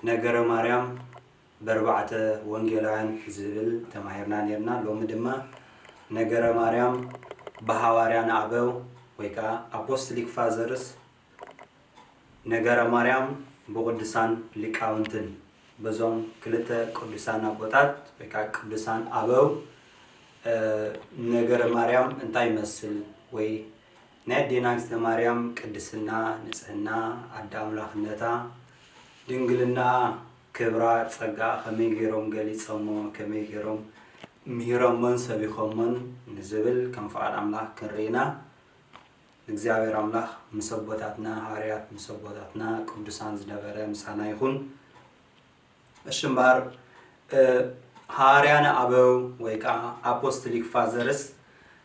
ነገረ ማርያም በርባዕተ ወንጌላውያን ዝብል ተማሂርና ነርና። ሎሚ ድማ ነገረ ማርያም ብሃዋርያን ኣበው ወይ ከዓ ኣፖስቶሊክ ፋዘርስ፣ ነገረ ማርያም ብቕዱሳን ሊቃውንትን፣ በዞም ክልተ ቅዱሳን ኣቦታት ወይ ከዓ ቅዱሳን ኣበው፣ እ፣ ነገረ ማርያም እንታይ ይመስል ወይ ናይ ኣዴና እግዝእትነ ማርያም ቅድስና፣ ንጽህና፣ ኣደ ኣምላኽነታ፣ ድንግልና፣ ክብራ፣ ጸጋ ከመይ ገይሮም ገሊጾሞ፣ ከመይ ገይሮም ምሂሮሞን ሰቢኾሞን ንዝብል ከም ፍቓድ ኣምላኽ ክንርኢ ኢና። እግዚኣብሔር ኣምላኽ ምስ ኣቦታትና ሃዋርያት፣ ምስ ኣቦታትና ቅዱሳን ዝነበረ ምሳና ይኹን። እሺ እምበኣር፣ እ፣ ሃዋርያነ ኣበው ወይ ከዓ ኣፖስቶሊክ ፋዘርስ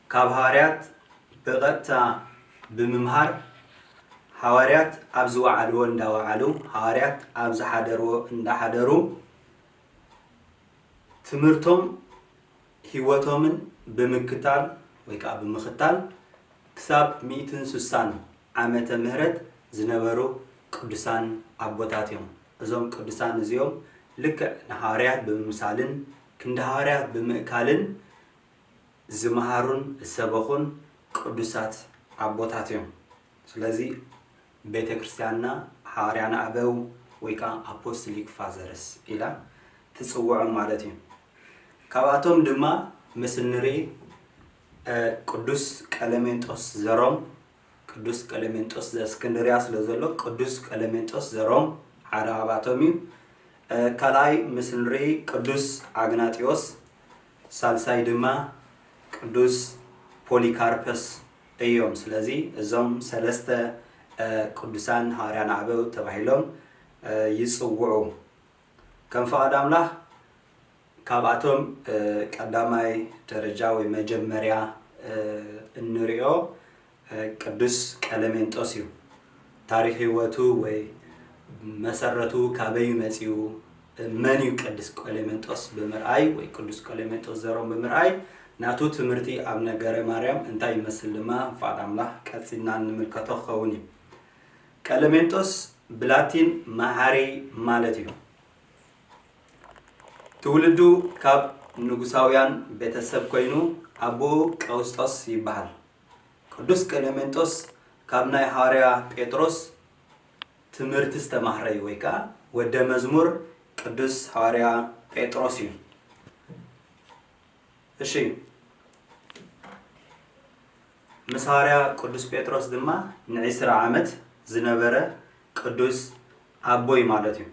ካብ ሃዋርያት ብቐጥታ ብምምሃር፣ ሃዋርያት ኣብ ዝወዓልዎ እንዳወዓሉ፣ ሃዋርያት ኣብ ዝሓደርዎ እንዳሓደሩ፣ ትምህርቶም ህይወቶምን ብምክታል ወይ ከዓ ብምኽታል ክሳብ ሚእትን ስሳን ዓመተ ምህረት ዝነበሩ ቅዱሳን ኣቦታት እዮም። እዞም ቅዱሳን እዚኦም ልክዕ ንሃዋርያት ብምምሳልን ክንዲ ሃዋርያት ብምእካልን ዝመሃሩን ዝሰበኹን ቅዱሳት ኣቦታት እዮም። ስለዚ ቤተ ክርስቲያንና ሃዋርያነ ኣበው ወይ ከዓ ኣፖስቶሊክ ፋዘርስ ኢላ ትጽውዖም ማለት እዩ። ካብኣቶም ድማ ምስ እንርኢ፣ እ፣ ቅዱስ ቀለሜንጦስ ዘሮም፣ ቅዱስ ቀለሜንጦስ ዘእስክንድርያ ስለ ዘሎ ቅዱስ ቀለሜንጦስ ዘሮም ሓደ ካብኣቶም እዩ። እ፣ ካልኣይ ምስ ንርኢ ቅዱስ ኣግናጢዮስ፣ ሳልሳይ ድማ ቅዱስ ፖሊካርፐስ እዮም። ስለዚ እዞም ሰለስተ፣ እ፣ ቅዱሳን ሃዋርያነ ኣበው ተባሂሎም፣ እ፣ ይጽውዑ። ከም ፍቓድ ኣምላኽ ካብኣቶም፣ እ፣ ቀዳማይ ደረጃ ወይ መጀመርያ፣ እ፣ እንሪኦ፣ እ፣ ቅዱስ ቀለሜንጦስ እዩ። ታሪኽ ህይወቱ ወይ መሰረቱ ካበይ መጺኡ፣ እ፣ መን እዩ ቅዱስ ቀለሜንጦስ ብምርኣይ ወይ ቅዱስ ቀለሜንጦስ ዘሮም ብምርኣይ ናቱ ትምህርቲ ኣብ ነገረ ማርያም እንታይ ይመስል ድማ ፍቓድ ኣምላኽ ቀጺልና እንምልከቶ ክኸውን እዩ። ቀለሜንጦስ ብላቲን መሓሪ ማለት እዩ። ትውልዱ ካብ ንጉሳውያን ቤተሰብ ኮይኑ ኣቦኡ ቀውስጦስ ይበሃል። ቅዱስ ቀለሜንጦስ ካብ ናይ ሃዋርያ ጴጥሮስ ትምህርቲ ዝተማህረ እዩ፣ ወይ ከዓ ወደ መዝሙር ቅዱስ ሃዋርያ ጴጥሮስ እዩ። እሺ፣ ምስ ሃዋርያ ቅዱስ ጴጥሮስ ድማ ንዒስራ ዓመት ዝነበረ ቅዱስ ኣቦይ ማለት እዩ።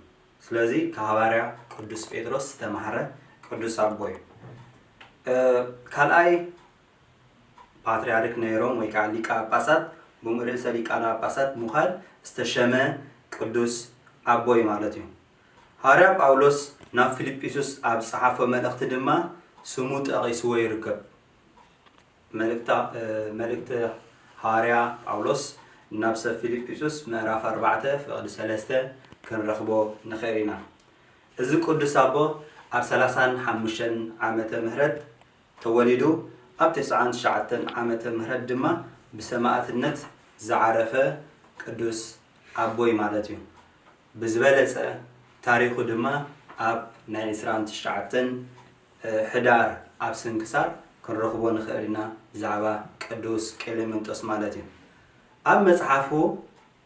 ስለዚ ካብ ሃዋርያ ቅዱስ ጴጥሮስ ዝተማህረ ቅዱስ ኣቦይ። እ፣ ካልኣይ ፓትርያርክ ነይሮም ወይ ከዓ ሊቀ ጳጳሳት፣ ብም-፣ ርእሰ ሊቃነ ጳጳሳት ምዃን ዝተሸመ ቅዱስ ኣቦይ ማለት እዩ። ሃዋርያ ጳውሎስ ናብ ፊልጵስዩስ ኣብ ጸሓፎ መልእኽቲ ድማ ስሙ ጠቒስዎ ይርከብ። መልእክታ-፣ እ፣ መልእክቲ ሃዋርያ ጳውሎስ ናብ ሰብ ፊልጵስዩስ ምዕራፍ ኣርባዕተ ፍቕዲ ሰለስተ ክንረኽቦ ንኽእል ኢና። እዚ ቅዱስ ኣቦ ኣብ ሰላሳን ሓሙሽተን ዓመተ ምህረት ተወሊዱ፣ ኣብ ተስዓን ትሽዓተን ዓመተ ምህረት ድማ ብሰማእትነት ዝዓረፈ ቅዱስ ኣቦይ ማለት እዩ። ብዝበለጸ ታሪኹ ድማ ኣብ ናይ ዕስራን ትሽዓተን ሕዳር ኣብ ስንክሳር ክንረኽቦ ንኽእል ኢና፣ ብዛዕባ ቅዱስ ቀሌምንጦስ ማለት እዩ። ኣብ መጽሓፉ፣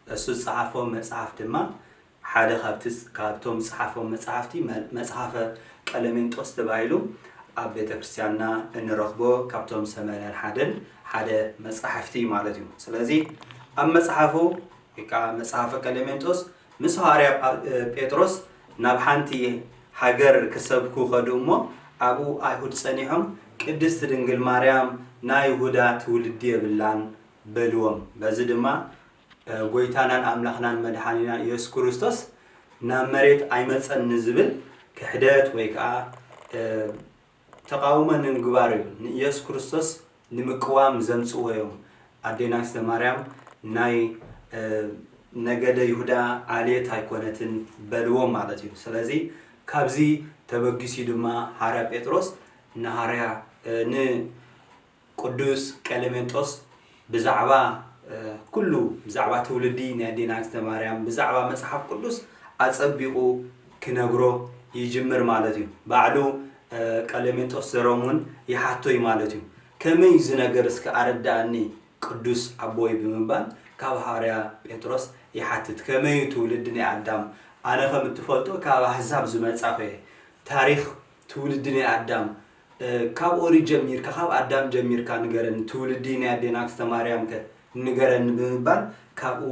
እሱ ዝጸሓፎ መጽሓፍ ድማ ሓደ ካብቲ፣ ካብቶም ዝጸሓፎም መጽሓፍቲ መ-፣ መጽሓፈ ቀሌምንጦስ ተባሂሉ ኣብ ቤተ ክርስቲያንና እንረኽቦ ካብቶም ሰማንያን ሓደን ሓደ መጽሓፍቲ ማለት እዩ። ስለዚ ኣብ መጽሓፉ ወይ ከዓ መጽሓፈ ቀሌምንጦስ ምስ ሃዋርያ ጳ-፣ እ፣ ጴጥሮስ ናብ ሓንቲ ሃገር ክሰብኩ ከዱ እሞ ኣብኡ ኣይሁድ ጸኒሖም፣ "ቅድስቲ ድንግል ማርያም ናይ ይሁዳ ትውልዲ የብላን" በልዎም። በዚ ድማ፣ እ፣ ጎይታናን ኣምላኽናን መድሓኒናን ኢየሱስ ክርስቶስ ናብ መሬት ኣይመጸን ንዝብል ክሕደት ወይ ከዓ፣ እ፣ ተቓውሞ ንምግባር እዩ። ንኢየሱስ ክርስቶስ ንምቅዋም ዘምጽእዎ እዮም። ኣዴና እግዝእተ ማርያም ናይ፣ እ፣ ነገደ ይሁዳ ዓሌት ኣይኮነትን በልዎም ማለት እዩ። ስለዚ ካብዚ ተበጊሱ ድማ ሃዋርያ ጴጥሮስ ንሃዋርያ፣ እ፣ ንቅዱስ ቀሌምንጦስ ብዛዕባ፣ እ፣ ኩሉ፣ ብዛዕባ ትውልዲ ናይ ኣዴና እግዝእተ ማርያም፣ ብዛዕባ መጽሓፍ ቅዱስ ኣጸቢቑ ክነግሮ ይጅምር ማለት እዩ። ባዕሉ ቀለሜንጦስ ዘሮም እውን ይሓቶይ ማለት እዩ። ከመይ እዚ ነገር እስከ ኣረዳእኒ ቅዱስ ኣቦይ ብምባል ካብ ሃዋርያ ጴጥሮስ ይሓትት። ከመይ እዩ ትውልዲ ናይ ኣዳም? ኣነ ከም እትፈልጦ ካብ ኣህዛብ ዝመጻኹ እየ። ታሪኽ ትውልዲ ናይ ኣዳም ካብ ኦሪት ጀሚርካ፣ ካብ ኣዳም ጀሚርካ ንገረኒ፣ ትውልዲ ናይ ኣዴና ኣክስተ ማርያም ከ ንገረኒ ብምባል ካብኡ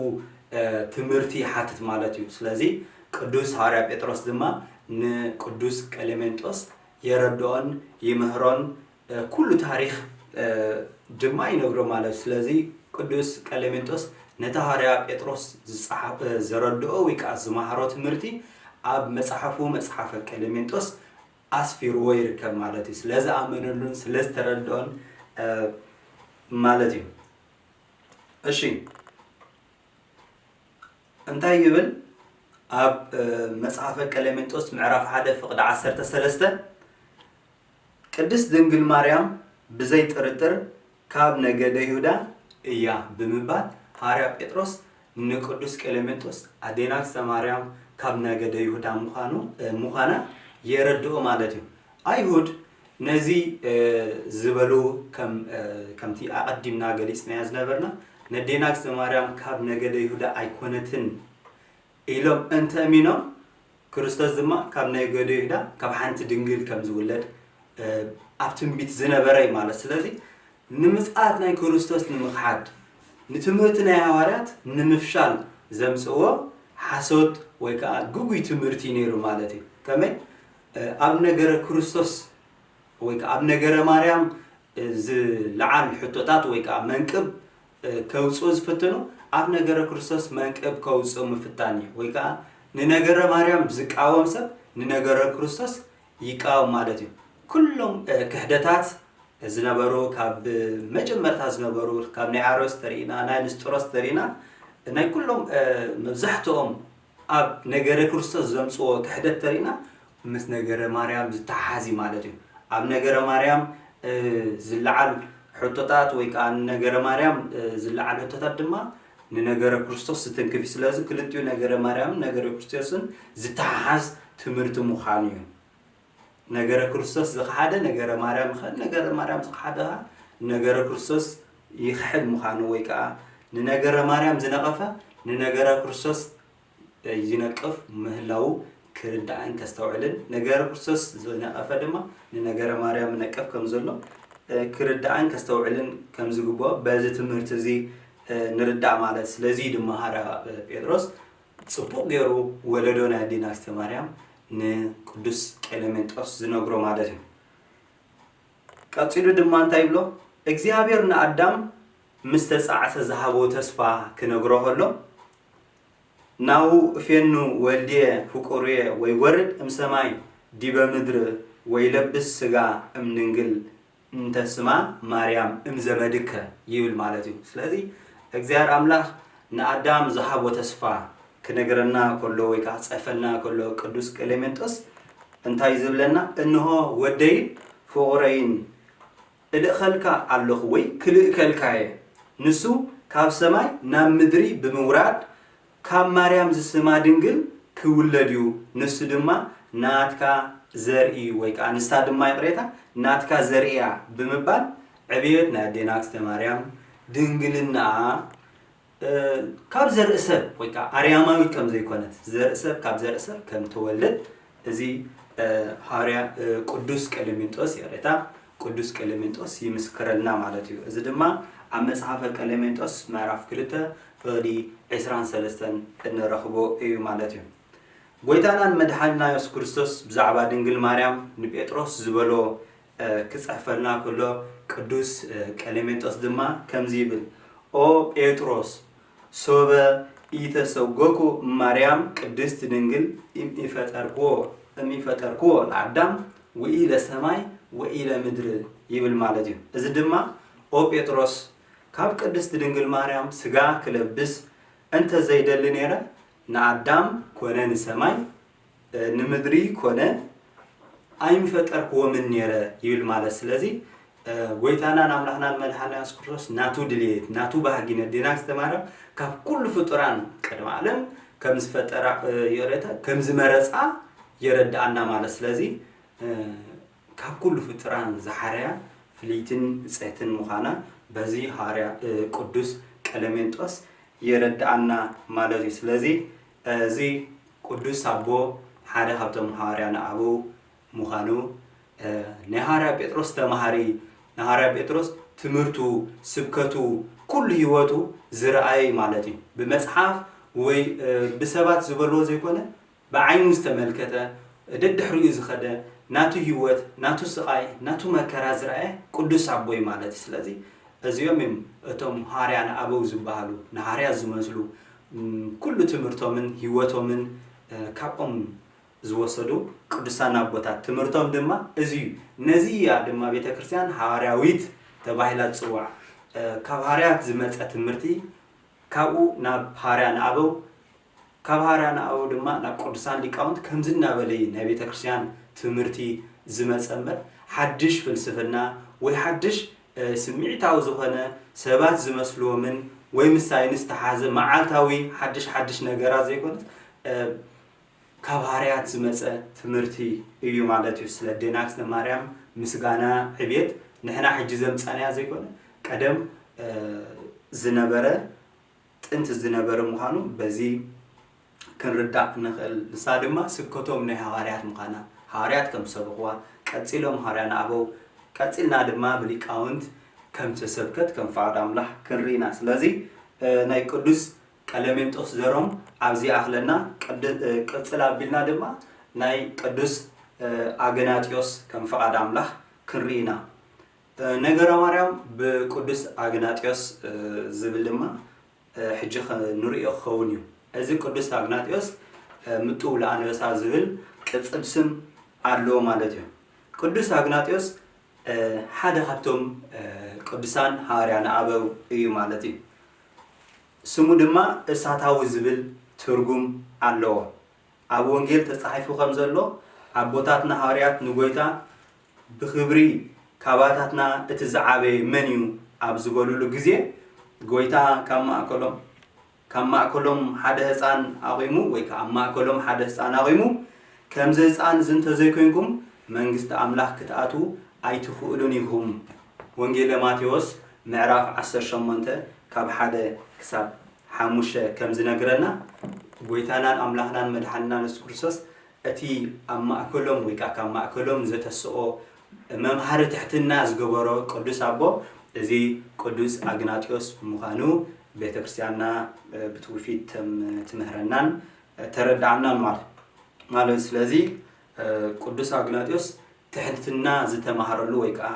ትምህርቲ ይሓትት ማለት እዩ። ስለዚ ቅዱስ ሃዋርያ ጴጥሮስ ድማ ንቅዱስ ቀሌሜንጦስ የረድኦን ይምህሮን ኩሉ ታሪኽ ድማ ይነግሮ ማለት እዩ። ስለዚ ቅዱስ ቀሌሜንጦስ ነቲ ሃዋርያ ጴጥሮስ ዘረድኦ ወይ ከዓ ዝመሃሮ ትምህርቲ ኣብ መፅሓፉ መፅሓፈ ቀሌሜንጦስ ኣስፊርዎ ይርከብ ማለት እዩ። ስለ ዝኣመነሉን ስለ ዝተረድኦን ማለት እዩ። እሺ እንታይ ይብል? ኣብ መጽሓፈ ቀሌምንጦስ ምዕራፍ ሓደ ፍቕዲ ዓሰርተ ሰለስተ ቅድስት ድንግል ማርያም ብዘይ ጥርጥር ካብ ነገደ ይሁዳ እያ ብምባል ሃዋርያ ጴጥሮስ ንቅዱስ ቀሌምንጦስ ኣዴና ኣክስተ ማርያም ካብ ነገደ ይሁዳ ምዃኑ ምዃና የረድኦ ማለት እዩ። ኣይሁድ ነዚ ዝበሉ ከምቲ ኣቐዲምና ገሊጽናዮ ዝነበርና ነዴና ኣክስተ ማርያም ካብ ነገደ ይሁዳ ኣይኮነትን ኢሎም እንተ እሚኖም ክርስቶስ ድማ ካብ ነገደ ይሁዳ ካብ ሓንቲ ድንግል ከም ዝውለድ ኣብ ትንቢት ዝነበረ እዩ ማለት። ስለዚ ንምጽኣት ናይ ክርስቶስ ንምኽሓድ ንትምህርቲ ናይ ሃዋርያት ንምፍሻል ዘምጽእዎ ሓሶት ወይ ከዓ ግጉይ ትምህርቲ ነይሩ ማለት እዩ። ከመይ ኣብ ነገረ ክርስቶስ ወይ ከዓ ኣብ ነገረ ማርያም ዝለዓል ሕቶታት ወይ ከዓ መንቅብ ከውፅኡ ዝፍትኑ ኣብ ነገረ ክርስቶስ መንቅብ ከውፅኡ ምፍታን እዩ። ወይ ከዓ ንነገረ ማርያም ዝቃወም ሰብ ንነገረ ክርስቶስ ይቃወም ማለት እዩ። ኩሎም ክሕደታት ዝነበሩ ካብ መጀመርታ ዝነበሩ ካብ ናይ ኣርዮስ ተሪእና ናይ ንስጥሮስ ተሪእና ናይ ኩሎም መብዛሕትኦም ኣብ ነገረ ክርስቶስ ዘምፅዎ ክሕደት ተሪእና ምስ ነገረ ማርያም ዝተሓሓዝ እዩ ማለት እዩ። ኣብ ነገረ ማርያም ዝለዓል ሕቶታት ወይ ከዓ ንነገረ ማርያም ዝለዓል ሕቶታት ድማ ንነገረ ክርስቶስ ዝትንክፍ እዩ። ስለዚ ክልቲኡ ነገረ ማርያምን ነገረ ክርስቶስን ዝተሓሓዝ ትምህርቲ ምዃኑ እዩ። ነገረ ክርስቶስ ዝኸሓደ ነገረ ማርያም ይኸድ፣ ነገረ ማርያም ዝኸሓደ ከዓ ነገረ ክርስቶስ ይኽሕድ ምዃኑ ወይ ከዓ ንነገረ ማርያም ዝነቐፈ ንነገረ ክርስቶስ ይነቅፍ ምህላዉ ክርዳእን ከስተውዕልን፣ ነገረ ክርስቶስ ዝነቐፈ ድማ ንነገረ ማርያም ይነቅፍ ከም ዘሎ ክርዳእን ከስተውዕልን ከም ዝግብኦ በዚ ትምህርቲ እዚ ንርዳእ ማለት። ስለዚ ድማ ሃዋርያ ጴጥሮስ ጽቡቕ ገይሩ ወለዶ ናይ ኣዴና ኣክስተ ማርያም ንቅዱስ ቀሌምንጦስ ዝነግሮ ማለት እዩ። ቀጺሉ ድማ እንታይ ይብሎ? እግዚኣብሔር ንኣዳም ምስ ተጻዕሰ ዝሃቦ ተስፋ ክነግሮ ከሎ ናሁ እፌኑ ወልድየ ፍቁርየ ወይ ወርድ እምሰማይ ዲበ ምድር ወይ ለብስ ስጋ እምድንግል እንተ ስማ ማርያም እምዘመድከ ይብል ማለት እዩ። ስለዚ እግዚኣብሔር ኣምላኽ ንኣዳም ዝሃቦ ተስፋ ክነግረና ከሎ ወይ ከዓ ክፅሕፈልና ከሎ ቅዱስ ቀሌምንጦስ እንታይ ዝብለና? እንሆ ወደይን ፍቑረይን እልእኸልካ ኣለኹ ወይ ክልእከልካ እየ። ንሱ ካብ ሰማይ ናብ ምድሪ ብምውራድ ካብ ማርያም ዝስማ ድንግል ክውለድ እዩ። ንሱ ድማ ናትካ ዘርኢ ወይ ከዓ ንሳ ድማ ይቕሬታ ናትካ ዘርኢ እያ ብምባል ዕብየት ናይ ኣዴና ኣክስተ ማርያም ድንግልናኣ ካብ ዘርኢ ሰብ ወይ ከዓ ኣርያማዊት ከም ዘይኮነት ዘርኢ ሰብ ካብ ዘርኢ ሰብ ከም ተወልደት እዚ ሃዋርያ ቅዱስ ቀሌምንጦስ ይቕሬታ ቅዱስ ቀሌምንጦስ ይምስክረልና ማለት እዩ። እዚ ድማ ኣብ መጽሓፈ ቀሌምንጦስ ምዕራፍ ክልተ ፍቕዲ ዕስራን ሰለስተን እንረኽቦ እዩ ማለት እዩ። ጎይታናን መድሓኒና የሱስ ክርስቶስ ብዛዕባ ድንግል ማርያም ንጴጥሮስ ዝበሎ ክጽሕፈልና ከሎ ቅዱስ ቀሌምንጦስ ድማ ከምዚ ይብል፣ ኦ ጴጥሮስ ሶበ ኢተሰጎኩ ማርያም ቅድስት ድንግል እምኢፈጠርክዎ እምኢፈጠርክዎ ለአዳም ወኢ ለሰማይ ወኢ ለምድር ይብል ማለት እዩ። እዚ ድማ ኦ ጴጥሮስ ካብ ቅድስት ድንግል ማርያም ስጋ ክለብስ እንተ ዘይደሊ ነይረ ንኣዳም ኮነ ንሰማይ ንምድሪ ኮነ ኣይምፈጠርክዎምን ነይረ ይብል ማለት። ስለዚ ጎይታናን ኣምላኽናን መድሓና የሱስ ክርስቶስ ናቱ ድልየት ናቱ ባህጊ ነዴና ኣክስተ ማርያም ካብ ኩሉ ፍጡራን ቅድሚ ዓለም ከም ዝፈጠራ ይቕሬታ ከም ዝመረፃ የረድኣና ማለት። ስለዚ ካብ ኩሉ ፍጥራን ዝሓረያ ፍልይትን ንጽሕትን ምዃና በዚ ሃዋርያ ቅዱስ ቀለሜንጦስ የረድኣና ማለት እዩ። ስለዚ እዚ ቅዱስ ኣቦ ሓደ ካብቶም ሃዋርያ ንኣበው ምዃኑ፣ ናይ ሃዋርያ ጴጥሮስ ተማሃሪ፣ ናይ ሃዋርያ ጴጥሮስ ትምህርቱ፣ ስብከቱ፣ ኩሉ ህይወቱ ዝረኣየ ማለት እዩ። ብመጽሓፍ ወይ ብሰባት ዝበልዎ ዘይኮነ፣ ብዓይኑ ዝተመልከተ፣ ደድሕሪኡ ዝኸደ፣ ናቱ ህይወት፣ ናቱ ስቓይ፣ ናቱ መከራ ዝረኣየ ቅዱስ ኣቦይ ማለት እዩ። ስለዚ እዚኦም እዮም እቶም ሃዋርያ ንኣበው ዝበሃሉ፣ ንሃዋርያ ዝመስሉ፣ ኩሉ ትምህርቶምን ህይወቶምን ካብኦም ዝወሰዱ ቅዱሳን ኣቦታት። ትምህርቶም ድማ እዚ እዩ። ነዚ እያ ድማ ቤተ ክርስቲያን ሃዋርያዊት ተባሂላ ትጽዋዕ። ካብ ሃዋርያት ዝመጸ ትምህርቲ ካብኡ ናብ ሃዋርያ ንኣበው፣ ካብ ሃዋርያ ንኣበው ድማ ናብ ቅዱሳን ሊቃውንት ከምዚ እናበለ እዩ ናይ ቤተ ክርስቲያን ትምህርቲ ዝመጸ እምበር፣ ሓድሽ ፍልስፍና ወይ ሓድሽ ስምዒታዊ ዝኾነ ሰባት ዝመስልዎምን ወይ ምስ ሳይንስ ተሓዘ መዓልታዊ ሓድሽ ሓድሽ ነገራት ዘይኮነስ ካብ ሃዋርያት ዝመጸ ትምህርቲ እዩ ማለት እዩ። ስለ ኣዴና ኣክስተ ማርያም ምስጋና ዕቤት ንሕና ሕጂ ዘምጻናያ ዘይኮነ ቀደም ዝነበረ ጥንቲ ዝነበረ ምዃኑ በዚ ክንርዳእ ንኽእል። ንሳ ድማ ስብከቶም ናይ ሃዋርያት ምዃና፣ ሃዋርያት ከም ዝሰበኽዋ፣ ቀጺሎም ሃዋርያ ንኣበው፣ ቀጺልና ድማ ብሊቃውንት ከም ተሰብከት ከም ፍቓድ ኣምላኽ ክንርኢ ኢና። ስለዚ ናይ ቅዱስ ቀለሜንጦስ ዘሮም ኣብዚ ይኣኽለና። ቅጽል ኣቢልና ድማ ናይ ቅዱስ ኣግናጢዮስ ከም ፍቓድ ኣምላኽ ክንርኢ ኢና። ነገረ ማርያም ብቅዱስ ኣግናጢዮስ ዝብል ድማ ሕጂ ንርእዮ ክኸውን እዩ። እዚ ቅዱስ ኣግናጢዮስ ምጥው ለኣንበሳ ዝብል ቅጽል ስም ኣለዎ ማለት እዩ። ቅዱስ ኣግናጢዮስ ሓደ ካብቶም ቅዱሳን ሃዋርያ ንኣበው እዩ ማለት እዩ። ስሙ ድማ እሳታዊ ዝብል ትርጉም ኣለዎ። ኣብ ወንጌል ተጻሒፉ ከም ዘሎ ኣቦታትና ሃዋርያት ንጎይታ ብኽብሪ ካባታትና እቲ ዝዓበየ መን እዩ ኣብ ዝበሉሉ ግዜ ጎይታ ካብ ማእከሎም ካብ ማእከሎም ሓደ ህፃን ኣቑሙ ወይ ከዓ ኣብ ማእከሎም ሓደ ህፃን ኣቑሙ ከምዚ ህፃን እዚ እንተዘይኮይንኩም መንግስቲ ኣምላኽ ክትኣትዉ ኣይትኽእሉን ኢኹም። ወንጌለ ማቴዎስ ምዕራፍ ዓሰርተ ሸሞንተ ካብ ሓደ ክሳብ ሓሙሽተ ከም ዝነግረና ጎይታናን ኣምላኽናን መድሓንናን የሱስ ክርስቶስ እቲ ኣብ ማእከሎም ወይ ከዓ ካብ ማእከሎም ዘተስኦ መምሃሪ ትሕትና ዝገበሮ ቅዱስ ኣቦ እዚ ቅዱስ ኣግናጢዮስ ምዃኑ ቤተክርስቲያንና ብትውፊት ትምህረናን ተረድኣናን ማለት ማለት ስለዚ ቅዱስ ኣግናጢዮስ ትሕትና ዝተማሃረሉ ወይ ከዓ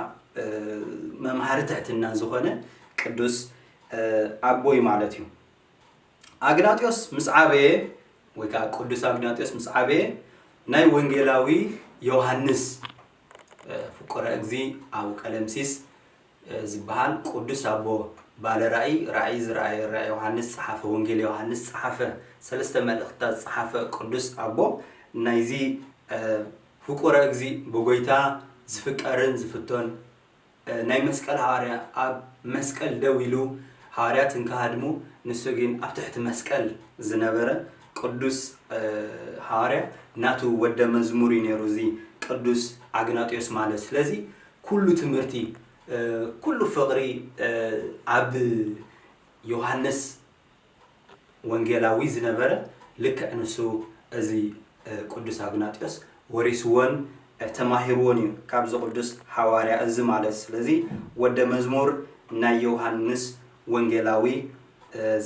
መምሃሪ ትሕትና ዝኾነ ቅዱስ ኣቦይ ማለት እዩ። ኣግናጢዮስ ምስ ዓበየ ወይ ከዓ ቅዱስ ኣግናጢዮስ ምስ ዓበየ ናይ ወንጌላዊ ዮሃንስ ፍቁረ እግዚ ኣብ ቀለምሲስ ዝበሃል ቅዱስ ኣቦ ባለ ራእይ ራእይ ዝረኣየ ራእይ ዮሃንስ ጸሓፈ ወንጌል ዮሃንስ ጸሓፈ ሰለስተ መልእኽትታት ዝጸሓፈ ቅዱስ ኣቦ ናይዚ ፍቁረ እግዚ ብጎይታ ዝፍቀርን ዝፍቶን ናይ መስቀል ሃዋርያ ኣብ መስቀል ደው ኢሉ ሃዋርያት እንክሃድሙ ንሱ ግን ኣብ ትሕቲ መስቀል ዝነበረ ቅዱስ ሃዋርያ ናቱ ወደ መዝሙር እዩ ነይሩ እዚ ቅዱስ ኣግናጢዮስ ማለት ስለዚ ኩሉ ትምህርቲ ኩሉ ፍቕሪ ኣብ ዮሃንስ ወንጌላዊ ዝነበረ ልክዕ ንሱ እዚ ቅዱስ ኣግናጢዮስ ወሪስዎን ተማሂርዎን እዩ ካብዚ ቅዱስ ሓዋርያ እዚ ማለት ስለዚ ወደ መዝሙር ናይ ዮሃንስ ወንጌላዊ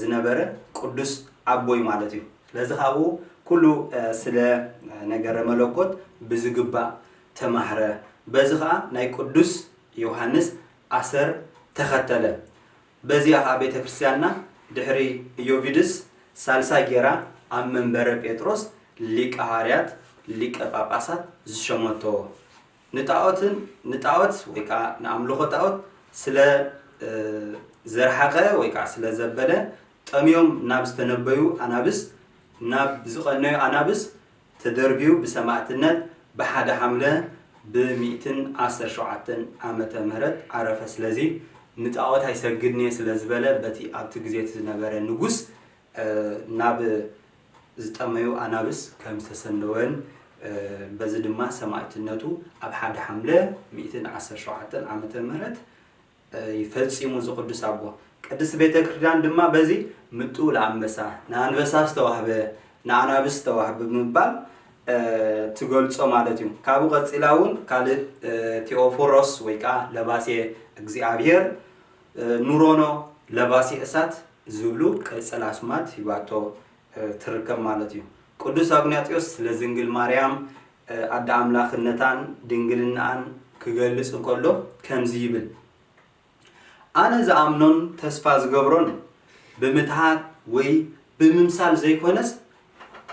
ዝነበረ ቅዱስ ኣቦይ ማለት እዩ ስለዚ ካብኡ ኩሉ ስለ ነገረ መለኮት ብዝግባእ ተማህረ በዚ ከዓ ናይ ቅዱስ ዮሃንስ ኣሰር ተኸተለ በዚኣ ኸዓ ቤተ ክርስቲያንና ድሕሪ ኢዮቪድስ ሳልሳይ ጌራ ኣብ መንበረ ጴጥሮስ ሊቀ ሃዋርያት ሊቀ ጳጳሳት ዝሸመቶ ንጣዖትን ንጣዖት ወይ ከዓ ንኣምልኾ ጣዖት ስለ ዘርሓቐ ወይ ከዓ ስለ ዘበለ ጠምዮም ናብ ዝተነበዩ ኣናብስ ናብ ዝቐነዩ ኣናብስ ተደርብዩ ብሰማእትነት ብሓደ ሓምለ ብ ሚእትን ዓሰርተ ሸውዓተን ዓመተ ምህረት ዓረፈ። ስለዚ ንጣዖት ኣይሰግድን እየ ስለ ዝበለ በቲ ኣብቲ ግዜ እቲ ዝነበረ ንጉስ ናብ ዝጠመዩ ኣናብስ ከም ዝተሰነወን በዚ ድማ ሰማዕትነቱ ኣብ ሓደ ሓምለ ሚእትን ዓሰርተ ሸውዓተን ዓመተ ምህረት ይፈጺሙ እዚ ቅዱስ ኣቦ። ቅድስት ቤተ ክርስቲያን ድማ በዚ ምጥው ለኣንበሳ፣ ንኣንበሳ ዝተዋህበ፣ ንኣናብስ ዝተዋህበ ብምባል ትገልጾ ማለት እዩ። ካብኡ ቀጺላ እውን ካልእ ቴዎፎሮስ ወይ ከዓ ለባሴ እግዚኣብሔር፣ ኑሮኖ ለባሴ እሳት ዝብሉ ቅጽል ኣስማት ሂባቶ ትርከብ ማለት እዩ። ቅዱስ ኣግናጢዮስ ስለ ድንግል ማርያም ኣደ ኣምላኽነታን ድንግልናኣን ክገልጽ እንከሎ ከምዚ ይብል፣ ኣነ ዝኣምኖን ተስፋ ዝገብሮን ብምትሃት ወይ ብምምሳል ዘይኮነስ፣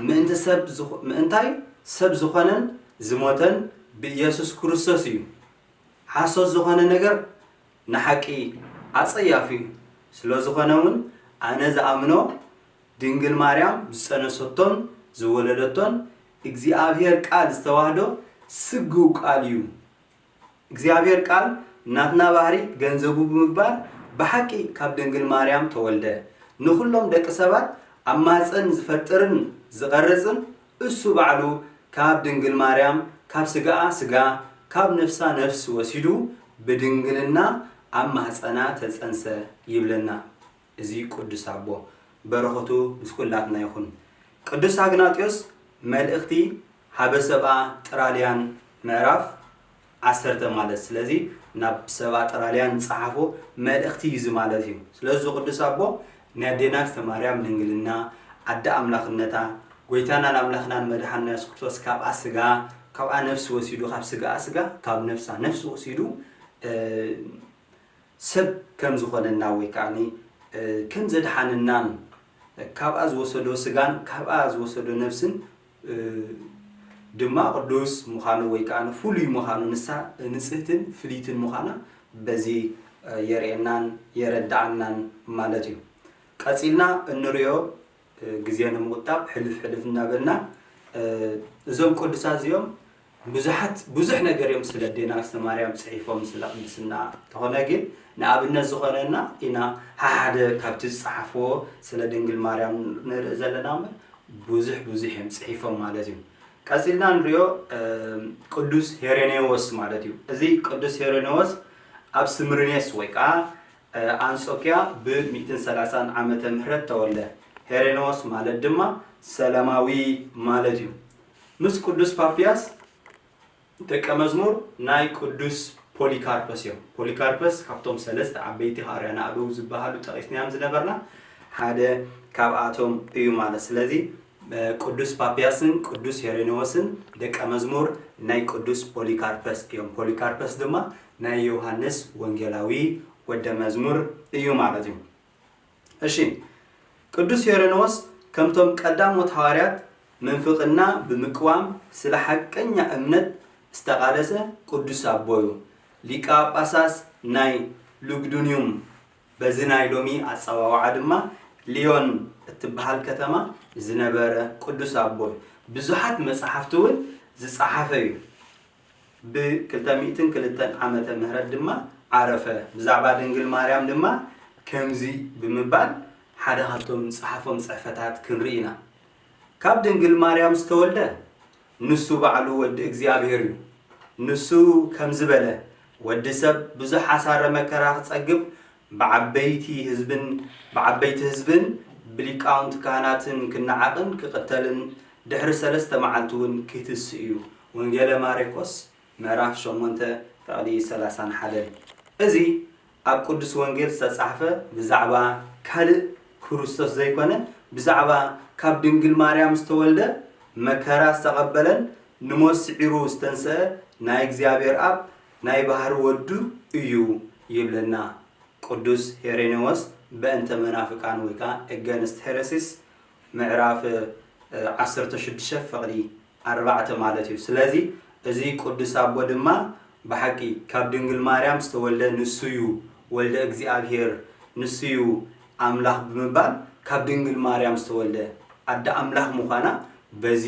ምእንቲ ሰብ ምእንታይ ሰብ ዝኾነን ዝሞተን ብኢየሱስ ክርስቶስ እዩ። ሓሶት ዝኾነ ነገር ንሓቂ ኣጸያፊ እዩ። ስለ ዝኾነ እውን ኣነ ዝኣምኖ ድንግል ማርያም ዝጸነሰቶን ዝወለደቶን እግዚኣብሔር ቃል ዝተዋህዶ ስግው ቃል እዩ። እግዚኣብሔር ቃል ናትና ባህሪ ገንዘቡ ብምግባር ብሓቂ ካብ ድንግል ማርያም ተወልደ። ንኹሎም ደቂ ሰባት ኣብ ማፀን ዝፈጥርን ዝቐርጽን እሱ ባዕሉ ካብ ድንግል ማርያም ካብ ስጋኣ ስጋ ካብ ነፍሳ ነፍስ ወሲዱ ብድንግልና ኣብ ማህፀና ተጸንሰ ይብለና። እዚ ቅዱስ ኣቦ በረኸቱ ምስ ኩላትና ይኹን። ቅዱስ ኣግናጢዮስ መልእኽቲ ሃበ ሰብኣ ጥራልያን ምዕራፍ ዓሰርተ ማለት ስለዚ ናብ ሰብኣ ጥራልያን ዝጸሓፎ መልእኽቲ እዩ እዚ ማለት እዩ። ስለዚ ቅዱስ ኣቦ ናይ ኣዴና ማርያም ድንግልና ኣደ ኣምላኽነታ ጎይታናን ኣምላኽናን መድሓንና የሱስ ክርስቶስ ካብኣ ስጋ ካብኣ ነፍሲ ወሲዱ ካብ ስጋኣ ስጋ ካብ ነፍሳ ነፍሲ ወሲዱ ሰብ ከም ዝኾነና ወይ ከዓ ከም ዘድሓነናን ካብኣ ዝወሰዶ ስጋን ካብኣ ዝወሰዶ ነፍስን ድማ ቅዱስ ምዃኑ ወይ ከዓ ፍሉይ ምዃኑ ንሳ ንጽህትን ፍልይትን ምዃና በዚ የርእየናን የረድኣናን ማለት እዩ። ቀጺልና እንሪኦ ግዜ ንምቑጣብ ሕልፍ ሕልፍ እናበልና እዞም ቅዱሳት እዚኦም ብዙሓት ብዙሕ ነገር እዮም ስለ ኣዴና ማርያም ጽሒፎም ስለ ቅድስና እንተኾነ ግን ንኣብነት ዝኾነና ኢና ሓደ ካብቲ ዝጸሓፍዎ ስለ ድንግል ማርያም ንርኢ ዘለና እምበር ብዙሕ ብዙሕ እዮም ጽሒፎም ማለት እዩ። ቀጺልና ንሪኦ ቅዱስ ሄሬኔዎስ ማለት እዩ። እዚ ቅዱስ ሄሬኔዎስ ኣብ ስምርኔስ ወይ ከዓ ኣንጾኪያ ብ ሚእትን ሰላሳን ዓመተ ምህረት ተወልደ። ሄሬኖስ ማለት ድማ ሰላማዊ ማለት እዩ። ምስ ቅዱስ ፓፒያስ ደቀ መዝሙር ናይ ቅዱስ ፖሊካርፐስ እዮም። ፖሊካርፐስ ካብቶም ሰለስተ ዓበይቲ ሃዋርያ ናእደው ዝበሃሉ ጠቒስናዮም ዝነበርና ሓደ ካብኣቶም እዩ ማለት። ስለዚ ቅዱስ ፓፒያስን ቅዱስ ሄሬኖስን ደቀ መዝሙር ናይ ቅዱስ ፖሊካርፐስ እዮም። ፖሊካርፐስ ድማ ናይ ዮሃንስ ወንጌላዊ ወደ መዝሙር እዩ ማለት እዩ። እሺ ቅዱስ ሄሬኖስ ከምቶም ቀዳሞት ሃዋርያት ምንፍቕና ብምቅዋም ስለ ሓቀኛ እምነት ዝተቓለሰ ቅዱስ ኣቦ እዩ። ሊቀ ጳጳሳት ናይ ሉግዱንዩም በዚ ናይ ሎሚ ኣጸዋውዓ ድማ ሊዮን እትበሃል ከተማ ዝነበረ ቅዱስ ኣቦ እዩ። ብዙሓት መጽሓፍቲ እውን ዝጸሓፈ እዩ። ብ ክልተ ሚእትን ክልተን ዓመተ ምህረት ድማ ዓረፈ። ብዛዕባ ድንግል ማርያም ድማ ከምዚ ብምባል ሓደ ካብቶም ዝጸሓፎም ጽሕፈታት ክንርኢ ኢና። ካብ ድንግል ማርያም ዝተወልደ ንሱ ባዕሉ ወዲ እግዚኣብሔር እዩ። ንሱ ከምዚ በለ፣ ወዲ ሰብ ብዙሕ ሓሳረ መከራ ክጸግብ፣ ብዓበይቲ ህዝብን ብዓበይቲ ህዝብን ብሊቃውንቲ ካህናትን ክነዓቕን ክቕተልን ድሕሪ ሰለስተ መዓልቲ እውን ክህትስ እዩ። ወንጌለ ማርቆስ ምዕራፍ ሸሞንተ ፍቕዲ ሰላሳን ሓደን። እዚ ኣብ ቅዱስ ወንጌል ዝተጻሕፈ ብዛዕባ ካልእ ክርስቶስ ዘይኮነ ብዛዕባ ካብ ድንግል ማርያም ዝተወልደ መከራ ዝተቐበለን ንሞት ስዒሩ ዝተንስአ ናይ እግዚኣብሔር ኣብ ናይ ባህሪ ወዱ እዩ ይብለና። ቅዱስ ሄሬኔዎስ በእንተ መናፍቃን ወይ ከዓ against heresies ምዕራፍ ዓሰርተ ሽዱሽተ ፍቕዲ ኣርባዕተ ማለት እዩ። ስለዚ እዚ ቅዱስ ኣቦ ድማ ብሓቂ ካብ ድንግል ማርያም ዝተወልደ ንሱ እዩ ወልደ እግዚኣብሔር ንሱ እዩ ኣምላኽ ብምባል ካብ ድንግል ማርያም ዝተወልደ ኣደ ኣምላኽ ምዃና በዚ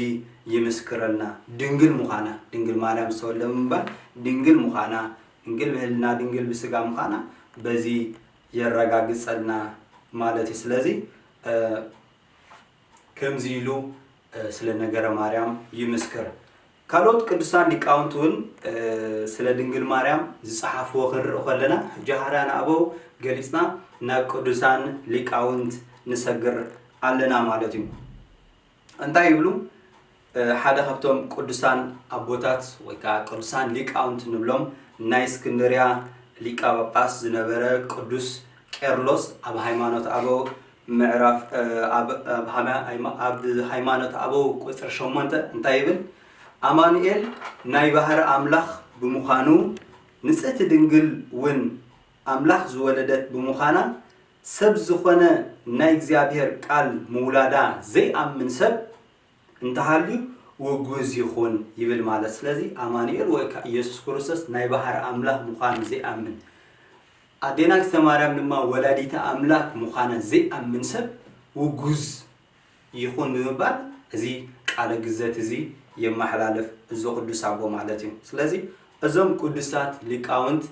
ይምስክረልና። ድንግል ምዃና ድንግል ማርያም ዝተወልደ ብምባል ድንግል ምዃና ድንግል ብህልና ድንግል ብስጋ ምዃና በዚ የረጋግጸልና ማለት እዩ። ስለዚ ከምዚ ኢሉ ስለ ነገረ ማርያም ይምስክር። ካልኦት ቅዱሳን ሊቃውንት እውን ስለ ድንግል ማርያም ዝጸሓፍዎ ክንርኢ ከለና፣ ሕጂ ሃራን ኣበው ገሊጽና ናብ ቅዱሳን ሊቃውንት ንሰግር ኣለና ማለት እዩ። እንታይ ይብሉ? ሓደ ካብቶም ቅዱሳን ኣቦታት ወይ ከዓ ቅዱሳን ሊቃውንት ንብሎም ናይ እስክንድርያ ሊቀ ጳጳስ ዝነበረ ቅዱስ ቄርሎስ ኣብ ሃይማኖት ኣበው ምዕራፍ ኣብ ሃይማኖት ኣበው ቁፅሪ ሸሞንተ እንታይ ይብል? ኣማኑኤል ናይ ባህሪ ኣምላኽ ብምዃኑ ንጽሕቲ ድንግል እውን ኣምላኽ ዝወለደት ብምዃና ሰብ ዝኾነ ናይ እግዚኣብሔር ቃል ምውላዳ ዘይኣምን ሰብ እንተሃልዩ ውጉዝ ይኹን ይብል ማለት። ስለዚ ኣማኑኤል ወይ ከዓ ኢየሱስ ክርስቶስ ናይ ባህሪ ኣምላኽ ምዃኑ ዘይኣምን ኣዴና ኣክስተ ማርያም ድማ ወላዲተ ኣምላኽ ምዃና ዘይኣምን ሰብ ውጉዝ ይኹን ብምባል እዚ ቃለ ግዘት እዚ የመሓላልፍ እዚ ቅዱስ ኣቦ ማለት እዩ። ስለዚ እዞም ቅዱሳት ሊቃውንት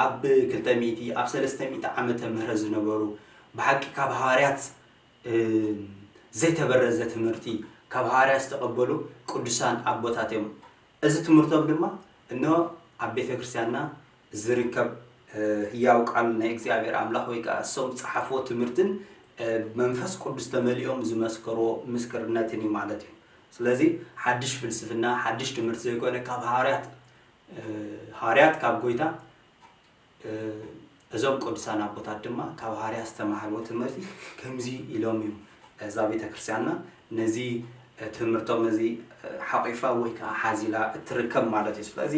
ኣብ ክልተ ሚእቲ ኣብ ሰለስተ ሚእቲ ዓመተ ምህረት ዝነበሩ ብሓቂ ካብ ሃዋርያት ዘይተበረዘ ትምህርቲ ካብ ሃዋርያት ዝተቐበሉ ቅዱሳን ኣቦታት እዮም። እዚ ትምህርቶም ድማ እንሆ ኣብ ቤተ ክርስቲያንና ዝርከብ ህያው ቃል ናይ እግዚኣብሔር ኣምላኽ ወይ ከዓ እሶም ዝፀሓፍዎ ትምህርትን መንፈስ ቅዱስ ተመሊኦም ዝመስከርዎ ምስክርነትን እዩ ማለት እዩ። ስለዚ ሓድሽ ፍልስፍና ሓድሽ ትምህርቲ ዘይኮነ ካብ ሃዋርያት ሃዋርያት ካብ ጎይታ እዞም ቅዱሳን ኣቦታት ድማ ካብ ሃዋርያት ዝተማሃርዎ ትምህርቲ ከምዚ ኢሎም እዩ እዛ ቤተ ክርስቲያንና ነዚ ትምህርቶም እዚ ሓቂፋ ወይ ከዓ ሓዚላ እትርከብ ማለት እዩ። ስለዚ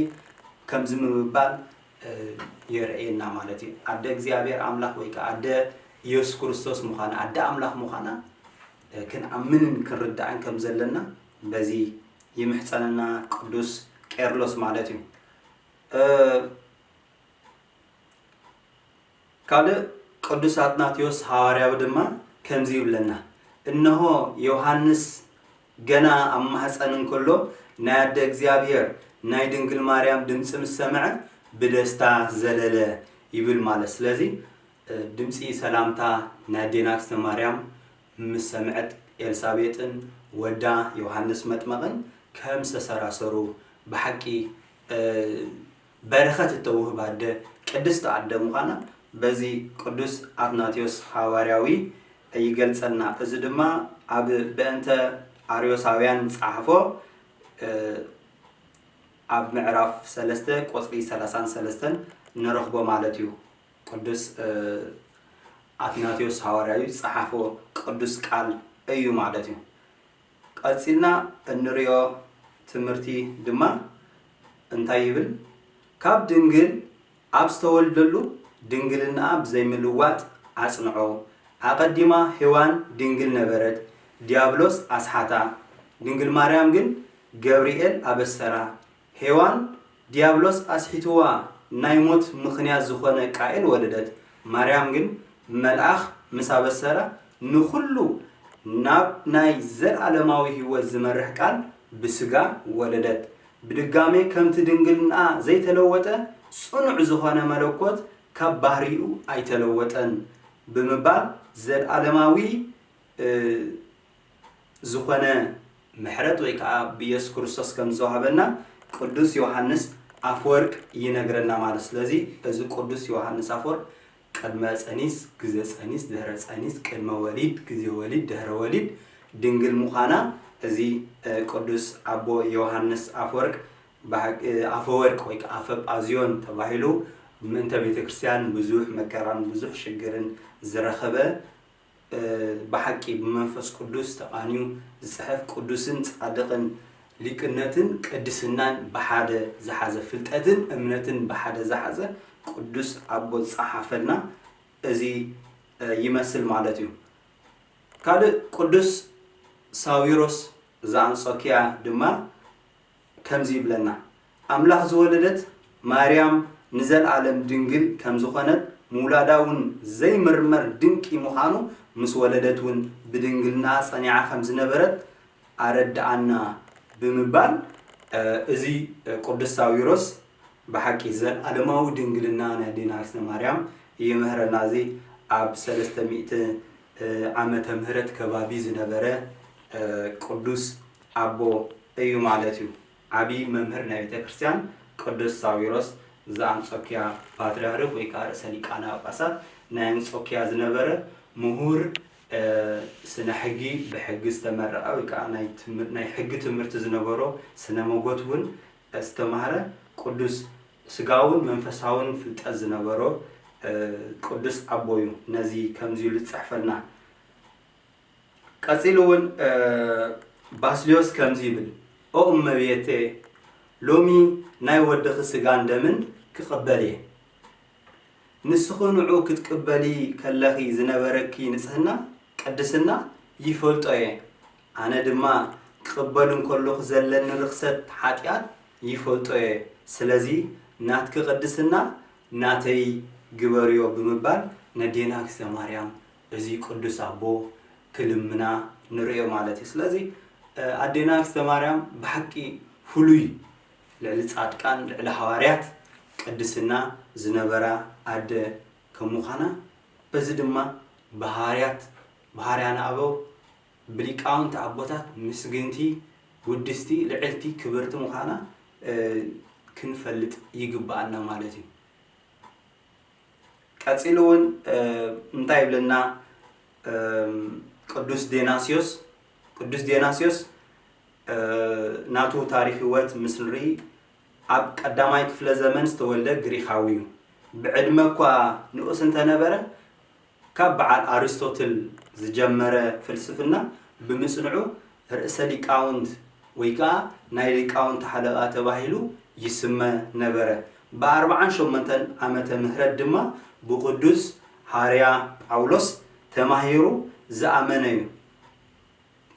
ከምዚ ምብባል የርእየና ማለት እዩ። ኣደ እግዚኣብሔር ኣምላኽ ወይ ከዓ ኣደ ኢየሱስ ክርስቶስ ምዃና ኣደ ኣምላኽ ምዃና ክንኣምንን ክንርዳእን ከም ዘለና በዚ ይምሕፀነና ቅዱስ ቄርሎስ ማለት እዩ። ካልእ ቅዱስ ኣትናቴዎስ ሃዋርያዊ ድማ ከምዚ ይብለና፣ እነሆ ዮሃንስ ገና ኣብ ማህፀን እንከሎ ናይ ኣደ እግዚኣብሔር ናይ ድንግል ማርያም ድምፂ ምስ ሰምዐ ብደስታ ዘለለ ይብል ማለት። ስለዚ ድምፂ ሰላምታ ናይ ኣዴና ኣክስተ ማርያም ምስ ሰምዐት ኤልሳቤጥን ወዳ ዮሃንስ መጥመቕን ከም ዝተሰራሰሩ ብሓቂ በረኸት እተውህብ ኣደ ቅድስቲ ኣደ ምዃና በዚ ቅዱስ ኣትናቴዎስ ሃዋርያዊ ይገልጸልና። እዚ ድማ ኣብ በእንተ ኣርዮሳውያን ዝጸሓፎ ኣብ ምዕራፍ ሰለስተ ቁጽሪ ሰላሳን ሰለስተን ንረኽቦ ማለት እዩ። ቅዱስ ኣትናቴዎስ ሃዋርያዊ ዝጸሓፎ ቅዱስ ቃል እዩ ማለት እዩ። ቀጺልና እንሪኦ ትምህርቲ ድማ እንታይ ይብል? ካብ ድንግል ኣብ ዝተወልደሉ ድንግልናኣ ብዘይምልዋጥ ኣጽንዖ። ኣቐዲማ ሄዋን ድንግል ነበረት፣ ዲያብሎስ ኣስሓታ። ድንግል ማርያም ግን ገብርኤል ኣበሰራ። ሄዋን ዲያብሎስ ኣስሒትዋ ናይ ሞት ምኽንያት ዝኾነ ቃኤል ወለደት። ማርያም ግን መልኣኽ ምስ ኣበሰራ ንኹሉ ናብ ናይ ዘለኣለማዊ ህይወት ዝመርሕ ቃል ብስጋ ወለደት። ብድጋሜ ከምቲ ድንግልናኣ ዘይተለወጠ ጽኑዕ ዝኾነ መለኮት ካብ ባህሪኡ ኣይተለወጠን ብምባል ዘለኣለማዊ ዝኾነ ምሕረት ወይ ከዓ ብኢየሱስ ክርስቶስ ከም ዝተዋህበና ቅዱስ ዮሃንስ ኣፈወርቅ ይነግረና ማለት። ስለዚ እዚ ቅዱስ ዮሃንስ ኣፈወርቅ ቅድመ ጸኒስ፣ ግዘ ጸኒስ፣ ድህረ ጸኒስ፣ ቅድመ ወሊድ፣ ግዜ ወሊድ፣ ድህረ ወሊድ ድንግል ምዃና እዚ ቅዱስ ኣቦ ዮሃንስ ኣፈወርቅ ኣፈወርቅ ወይ ከዓ ኣፈጳዝዮን ተባሂሉ ምእንተ ቤተ ክርስቲያን ብዙሕ መከራን ብዙሕ ሽግርን ዝረኸበ ብሓቂ ብመንፈስ ቅዱስ ተቓንዩ ዝጽሕፍ ቅዱስን ጻድቕን ሊቅነትን ቅድስናን ብሓደ ዝሓዘ ፍልጠትን እምነትን ብሓደ ዝሓዘ ቅዱስ ኣቦ ዝጸሓፈልና እዚ ይመስል ማለት እዩ። ካልእ ቅዱስ ሳዊሮስ ዘኣንጾኪያ ድማ ከምዚ ይብለና፣ ኣምላኽ ዝወለደት ማርያም ንዘልኣለም ድንግል ከም ዝኾነት ምውላዳ እውን ዘይምርመር ድንቂ ምዃኑ ምስ ወለደት እውን ብድንግልናኣ ጸኒዓ ከም ዝነበረት ኣረድኣና ብምባል እዚ ቅዱስ ሳዊሮስ ብሓቂ ዘልኣለማዊ ድንግልና ናይ ኣዴና ኣክስተ ማርያም ይምህረና። እዚ ኣብ ሰለስተ ሚእቲ ዓመተ ምህረት ከባቢ ዝነበረ ቅዱስ ኣቦ እዩ ማለት እዩ። ዓብዪ መምህር ናይ ቤተ ክርስቲያን ቅዱስ ሳዊሮስ ዘኣንጾኪያ ፓትርያርክ ወይ ከዓ ርእሰ ሊቃነ ጳጳሳት ናይ ኣንጾኪያ ዝነበረ ምሁር፣ እ፣ ስነ ሕጊ፣ ብሕጊ ዝተመረቐ ወይ ከዓ ናይ ትምህር-፣ ናይ ሕጊ ትምህርቲ ዝነበሮ፣ ስነ መጎት እውን ዝተማህረ፣ ቅዱስ ስጋውን መንፈሳውን ፍልጠት ዝነበሮ፣ እ፣ ቅዱስ ኣቦ እዩ። ነዚ ከምዚ ኢሉ ዝጽሕፈልና። ቀጺሉ እውን፣ እ፣ ባስልዮስ ከምዚ ይብል፣ "ኦ እመቤቴ፣ ሎሚ ናይ ወድኺ ስጋን ደምን ክቕበል እየ። ንስኺ ንዑ ክትቅበሊ ከለኺ ዝነበረኪ ንጽህና፣ ቅድስና ይፈልጦ እየ። ኣነ ድማ ክቕበል እንከለኹ ዘለኒ ርኽሰት፣ ሓጢኣት ይፈልጦ እየ። ስለዚ ናትኪ ቅድስና ናተይ ግበርዮ" ብምባል ነዴና እግዝእተ ማርያም እዚ ቅዱስ ኣቦ ክልምና ንርእዮ ማለት እዩ። ስለዚ፣ እ፣ ኣዴና እግዝእተ ማርያም ብሓቂ ፍሉይ፣ ልዕሊ ጻድቃን፣ ልዕሊ ሃዋርያት ቅድስና ዝነበራ ኣደ ከም ምዃና፣ በዚ ድማ ብሃዋርያት፣ ብሃዋርያነ ኣበው፣ ብሊቃውንቲ ኣቦታት ምስግንቲ፣ ውድስቲ፣ ልዕልቲ፣ ክብርቲ ምዃና፣ እ፣ ክንፈልጥ ይግብኣና ማለት እዩ። ቀጺሉ እውን፣ እ፣ እንታይ ይብለና? እም፣ ቅዱስ ዴናስዮስ፣ ቅዱስ ዴናስዮስ፣ እ፣ ናቱ ታሪኽ ህይወት ምስ ንርኢ፣ ኣብ ቀዳማይ ክፍለ ዘመን ዝተወልደ ግሪኻዊ እዩ። ብዕድመ እኳ ንኡስ እንተነበረ፣ ካብ በዓል ኣሪስቶትል ዝጀመረ ፍልስፍና ብምጽንዑ፣ ርእሰ ሊቃውንት ወይ ከኣ ናይ ሊቃውንቲ ሓለቓ ተባሂሉ ይስመ ነበረ። ብኣርብዓን ሸሞንተን ዓመተ ምህረት ድማ ብቅዱስ ሃርያ ጳውሎስ ተማሂሩ ዝኣመነ እዩ።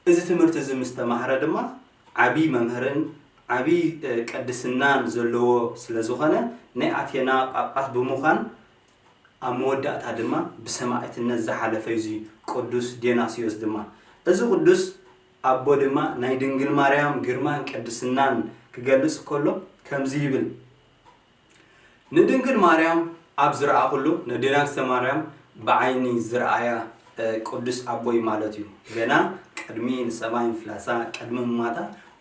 እዚ ትምህርቲ እዚ ምስ ተማህረ ድማ ዓቢ መምህርን ዓቢ፣ እ፣ ቅድስናን ዘለዎ ስለ ዝኾነ፣ ናይ ኣቴና ጳጳስ ብምዃን፣ ኣብ መወዳእታ ድማ ብሰማዕትነት ዝሓለፈ እዩ። እዚ ቅዱስ ዴናስዮስ ድማ፣ እዚ ቅዱስ ኣቦ ድማ ናይ ድንግል ማርያም ግርማን ቅድስናን ክገልጽ ከሎ ከምዚ ይብል፣ "ንድንግል ማርያም ኣብ ዝረኣኹሉ"፣ ነዴና እግዝእተ ማርያም ብዓይኒ ዝረኣያ፣ እ፣ ቅዱስ ኣቦይ ማለት እዩ። ገና ቅድሚ ንሰማይ ምፍላሳ፣ ቅድሚ ምማታ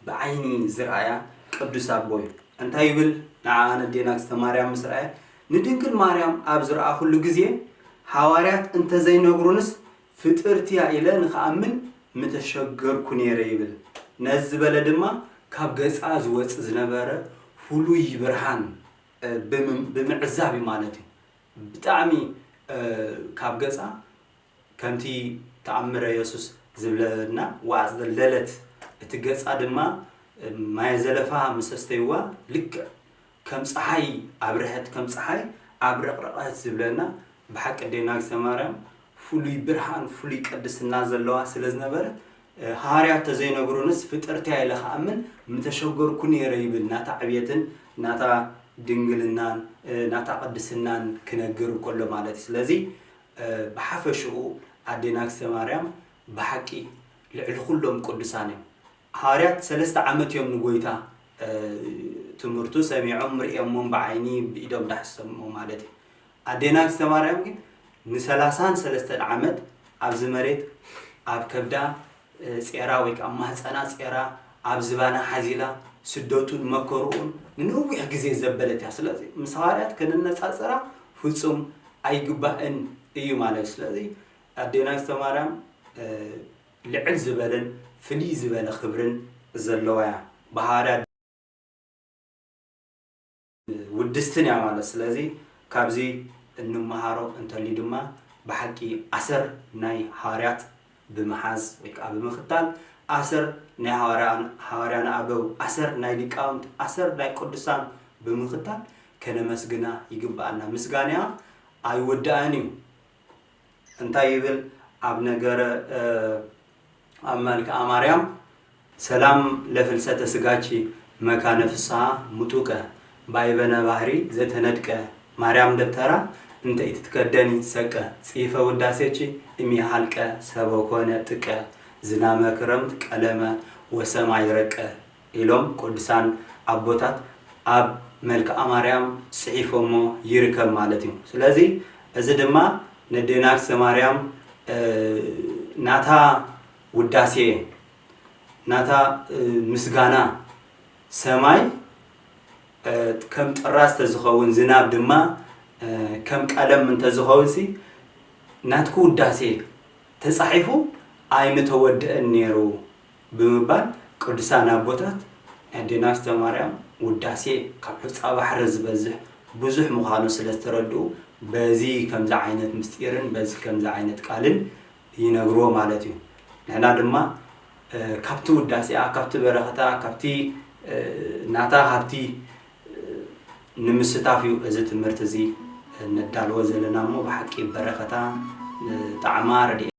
ብዓይኒ ዝረኣያ ቅዱስ ኣቦይ። እንታይ ይብል? ንዓ ነዴና እግዝእተ ማርያም ምስ ረኣየ፣ "ንድንግል ማርያም ኣብ ዝረኣኹሉ ግዜ፣ ሃዋርያት እንተዘይነግሩንስ ፍጥርቲ እያ ኢለ ንኽኣምን ምተሸገርኩ ነይረ" ይብል። ነዚ ዝበለ ድማ ካብ ገጻ ዝወጽእ ዝነበረ ፍሉይ ብርሃን፣ እ፣ ብም-፣ ብምዕዛብ እዩ ማለት እዩ። ብጣዕሚ፣ እ፣ ካብ ገጻ ከምቲ ተኣምረ የሱስ ዝብለና፣ ወኣጽደለለት፣ እቲ ገጻ ድማ ማየ ዘለፋ ምስ ኣስተይዋ፣ ልክዕ ከም ጸሓይ ኣብርሀት፣ ከም ጸሓይ ኣብረቕረቐት ዝብለና፣ ብሓቂ ኣዴና እግዝእተ ማርያም ፍሉይ ብርሃን፣ ፍሉይ ቅድስና ዘለዋ ስለ ዝነበረት፣ እ፣ ሃዋርያት ተዘይነግሩንስ ፍጥርቲ እያ ኢለ ክኣምን ምተሸገርኩ ነይረ ይብል፣ ናታ ዕብየትን ናታ ድንግልናን፣ እ፣ ናታ ቅድስናን ክነግር ከሎ ማለት እዩ። ስለዚ፣ እ፣ ብሓፈሽኡ ኣዴና እግዝእተ ማርያም ብሓቂ ልዕሊ ኩሎም ቅዱሳን እዮም። ሃዋርያት ሰለስተ ዓመት እዮም ንጎይታ፣ እ፣ ትምህርቱ ሰሚዖም፣ ርእዮሞም፣ ብዓይኒ ብኢዶም ዳሕሰሞ ማለት እዩ። ኣዴና እግዝእተ ማርያም ግን ንሰላሳን ሰለስተን ዓመት ኣብዚ መሬት፣ ኣብ ከብዳ፣ እ፣ ጼራ ወይ ከዓ ማህፀና ጼራ፣ ኣብ ዝባና ሓዚላ፣ ስደቱን መከርኡን ንነዊሕ ግዜ ዘበለት እያ። ስለዚ ምስ ሃዋርያት ከነነፃፅራ ፍፁም ኣይግባእን እዩ ማለት እዩ። ስለዚ ኣዴና እግዝእተ ማርያም፣ እ፣ ልዕል ዝበለን ፍልይ ዝበለ ክብርን ዘለዋ እያ። ብሃዋርያት ውድስትን እያ ማለት። ስለዚ ካብዚ እንመሃሮ እንተልዩ ድማ ብሓቂ ኣሰር ናይ ሃዋርያት ብምሓዝ ወይ ከዓ ብምኽታል፣ ኣሰር ናይ ሃዋርያ-፣ ሃዋርያነ ኣበው፣ ኣሰር ናይ ሊቃውንት፣ ኣሰር ናይ ቅዱሳን ብምኽታል ከነመስግና ይግብኣና። ምስጋንያ ኣይውዳእን እዩ። እንታይ ይብል ኣብ ነገረ፣ እ፣ ኣብ መልክኣ ማርያም? "ሰላም ለፍልሰተ ስጋኪ መካነ ፍስሓ ምጡቀ፣ ባይበነ ባህሪ ዘተነድቀ፣ ማርያም ደብተራ እንተ ኢትትከደኒ ሰቀ፣ ጽይፈ ውዳሴኪ እሚሃልቀ፣ ሰበ ኮነ ጥቀ፣ ዝናመ ክረምት ቀለመ ወሰማይ ረቀ" ኢሎም ቅዱሳን ኣቦታት ኣብ መልክኣ ማርያም ጽሒፎሞ ይርከብ ማለት እዩ። ስለዚ እዚ ድማ ነዴና እግዝእተ ማርያም፣ እ፣ ናታ ውዳሴ፣ ናታ፣ እ፣ ምስጋና፣ ሰማይ ከም ጥራዝ ተዝኸውን፣ ዝናብ ድማ ከም ቀለም እንተዝኸውን ሲ፣ ናትኩ ውዳሴ ተጻሒፉ ኣይምተወድአን ነይሩ ብምባል ቅዱሳን ኣቦታት ናይ ኣዴና ኣስተ ማርያም ውዳሴ ካብ ሑጻ ባሕሪ ዝበዝሕ ብዙሕ ምዃኑ ስለ ዝተረድኡ፣ በዚ ከምዚ ዓይነት ምስጢርን በዚ ከምዚ ዓይነት ቃልን ይነግርዎ ማለት እዩ። ንሕና ድማ ካብቲ ውዳሴኣ፣ ካብቲ በረኸታ፣ ካብቲ ናታ ሃብቲ ንምስታፍ እዩ እዚ ትምህርቲ እዚ ነዳልዎ ዘለና እሞ፣ ብሓቂ በረኸታ፣ ጣዕማ፣ ረድኤታ